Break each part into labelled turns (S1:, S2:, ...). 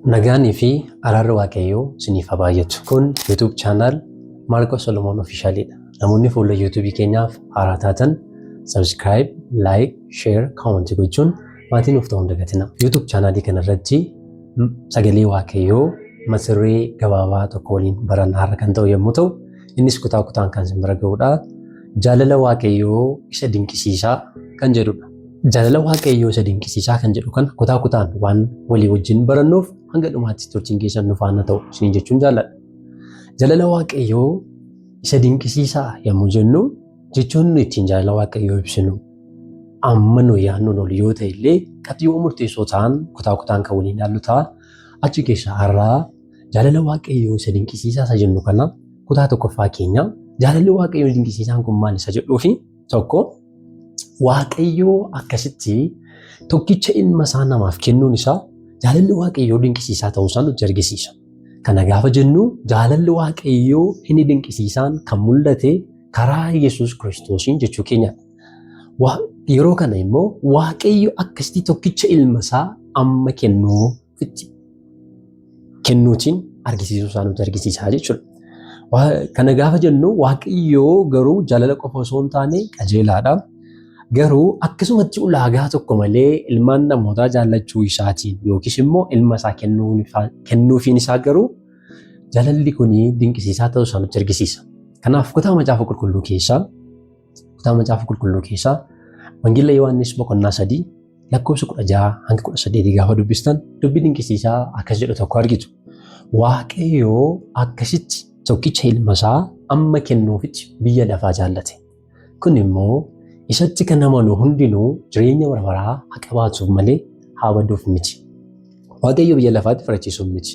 S1: Nagaanii fi araarri Waaqayyoo isiniif haa baay'atu. Kun YouTube channel Maarqos Solomoon Officialidha. Namoonni fuula YouTube keenyaaf haaraa taatan subscribe, like, share, comment gochuun maatii nuuf ta'uu hin dagatinaa. YouTube channelii kanarratti sagalee Waaqayyoo mata duree gabaabaa tokko waliin baranna har'a kan ta'u yommuu ta'u, innis kutaa kutaan kan isin bira ga'udha. Jaalala Waaqayyoo isa dinqisiisaa kan jedhudha. Jaalala Waaqayyoo isa dinqisiisaa kan jedhu kana kutaa kutaan waan walii wajjin barannuuf hanga dhumaatti turtiin keessan nu faana ta'u isiniin jechuun jaalladha. Jaalala Waaqayyoo isa dinqisiisaa yommuu jennu jechoonni nu ittiin jaalala Waaqayyoo ibsinu amma nu yaadnuun ol yoo ta'e illee qabxiiwwan murteessoo ta'an kutaa kutaan kan waliin ilaallu ta'a. Achi keessaa har'aa jaalala Waaqayyoo isa dinqisiisaa isa jennu kana kutaa tokkoffaa keenya jaalalli Waaqayyoo dinqisiisaan kun maal isa jedhuu fi tokko Waaqayyoo akkasitti tokkicha ilma isaa namaaf kennuun isaa jaalalli Waaqayyoo dinqisiisaa ta'uu isaa nutti argisiisa. Kana gaafa jennu jaalalli Waaqayyoo inni dinqisiisaan kan mul'ate karaa Yesuus Kiristoosiin jechuu keenyadha. Yeroo kana immoo Waaqayyo akkasitti tokkicha ilma isaa amma kennuufitti kennuutiin argisiisuu isaa nutti argisiisaa jechuudha. Kana gaafa jennu Waaqayyo garuu jaalala qofa osoo hin taane qajeelaadha. Garuu akkasumatti ulaagaa tokko malee ilmaan namootaa jaallachuu isaatiin yookiis immoo ilma isaa kennuufiin isaa garuu jaalalli kun dinqisiisaa ta'uu isaa nutti argisiisa. Kanaaf kutaa macaafa qulqulluu keessaa kutaa macaafa qulqulluu keessaa Wangeela Yohaannis boqonnaa 3 lakkoofsa 16 hanga 18 gaafa dubbistan dubbii dinqisiisaa akkas jedhu tokko argitu. Waaqayyo akkasitti tokkicha ilma isaa amma kennuufitti biyya lafaa jaallate. Kun immoo isatti kan amanu hundinuu jireenya bara baraa haa qabaatuuf malee haa baduuf miti. Waaqayyo biyya lafaatti farachiisuuf miti.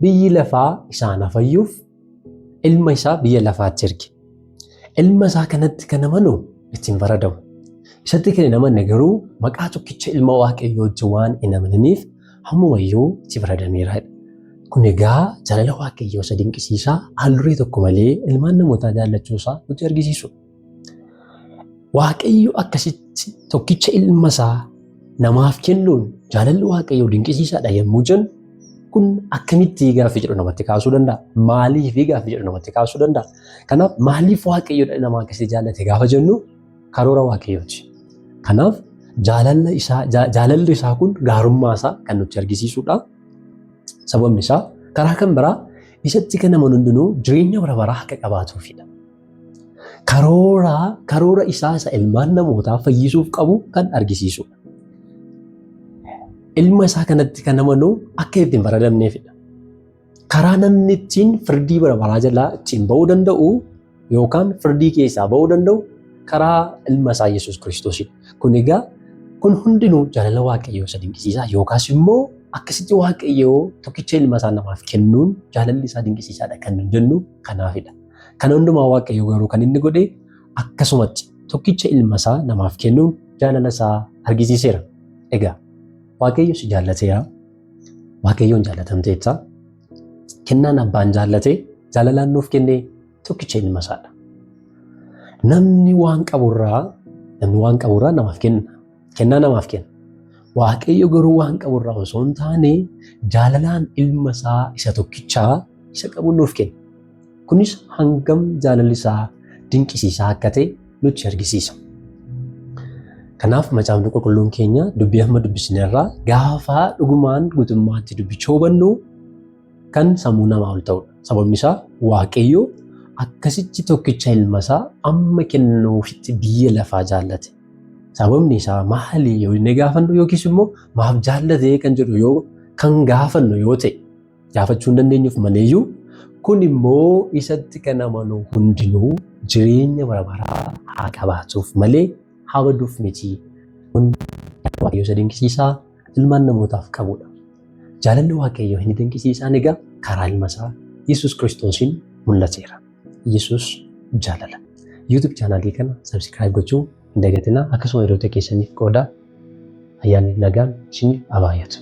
S1: Biyyi lafaa isaan hafayyuuf ilma isaa biyya lafaatti erge. Ilma isaa kanatti kan amanu ittiin faradamu. Isatti kan hin amanne garuu maqaa tokkicha ilma Waaqayyootti waan hin amananiif hammumayyuu itti faradameera. Kun egaa jaalala Waaqayyoo isa dinqisiisaa haal-duree tokko malee ilmaan namootaa jaallachuu isaa nutti argisiisudha. Waaqayyo akkasitti tokkicha ilma isaa namaaf kennuun jaalalli Waaqayyoo dinqisiisaadha yommuu jennu kun akkamitti gaaffii jedhu namatti kaasuu danda'a. Maaliif gaaffii jedhu namatti kaasuu danda'a. Kanaaf maaliif Waaqayyo dhala namaa akkasitti jaallate gaafa jennu karoora Waaqayyooti. Kanaaf jaalalli isaa kun gaarummaa isaa kan nutti argisiisudha. Sababni isaa karaa kan biraa isatti kan amanu hundinuu jireenya bara baraa akka qabaatuufidha. Karoora isaa isa ilmaan namootaa fayyisuuf qabu kan argisiisudha. Ilma isaa kanatti kan amanu akka ittiin faradamneefidha. Karaa namni ittiin firdii bara baraa jalaa ittiin ba'uu danda'u yookaan firdii keessaa ba'uu danda'u karaa ilma isaa Yesuus Kiristoosidha. Kun egaa kun hundinuu jaalala Waaqayyoo isa dinqisiisaa yookaas immoo akkasitti Waaqayyoo tokkicha ilma isaa namaaf kennuun jaalalli isaa dinqisiisaadha kan jennu kanaafidha. Kana hundumaa Waaqayyo garuu kan inni godhe akkasumatti tokkicha ilma isaa namaaf kennuun jaalala isaa argisiiseera. Egaa Waaqayyo si jaallateera. Waaqayyoon jaallatamteetta. Kennaan abbaan jaallate jaalalaan nuuf kenne tokkicha ilma isaadha. Namni waan qaburraa namni waan qaburraa namaaf kenna. Kennaa namaaf kenna. Waaqayyo garuu waan qaburraa osoo hin taane jaalalaan ilma isaa isa tokkichaa isa qabu nuuf kenna. Kunis hangam jaalalli isaa dinqisiisaa akka ta'e nutti argisiisa. Kanaaf macaafni qulqulluun keenya dubbii amma dubbisne irraa gaafa dhugumaan guutummaatti dubbicha hubannu kan sammuu namaa ol ta'udha. Sababni isaa Waaqayyo akkasitti tokkicha ilma isaa amma kennuufitti biyya lafaa jaallate. Sababni isaa maali yoo inni gaafannu yookiis immoo maaf jaallate kan jedhu yoo kan gaafannu yoo ta'e gaafachuu hin dandeenyuuf maleeyyuu kun immoo isatti kan amanu hundinuu jireenya bara baraa haa qabaatuuf malee haa baduuf miti. Kun Waaqayyo isa dinqisiisaa ilmaan namootaaf qabudha. Jaalalli Waaqayyoo inni dinqisiisaan egaa karaa ilma isaa Yesuus Kiristoosiin mul'ateera. Yesuus jaalala. YouTube chaanaalii kana subscribe gochuu hin dagatinaa. Akkasuma hiriyoota keessaniif qoodaa. Ayyaanni nagaan isiniif haa baay'atu.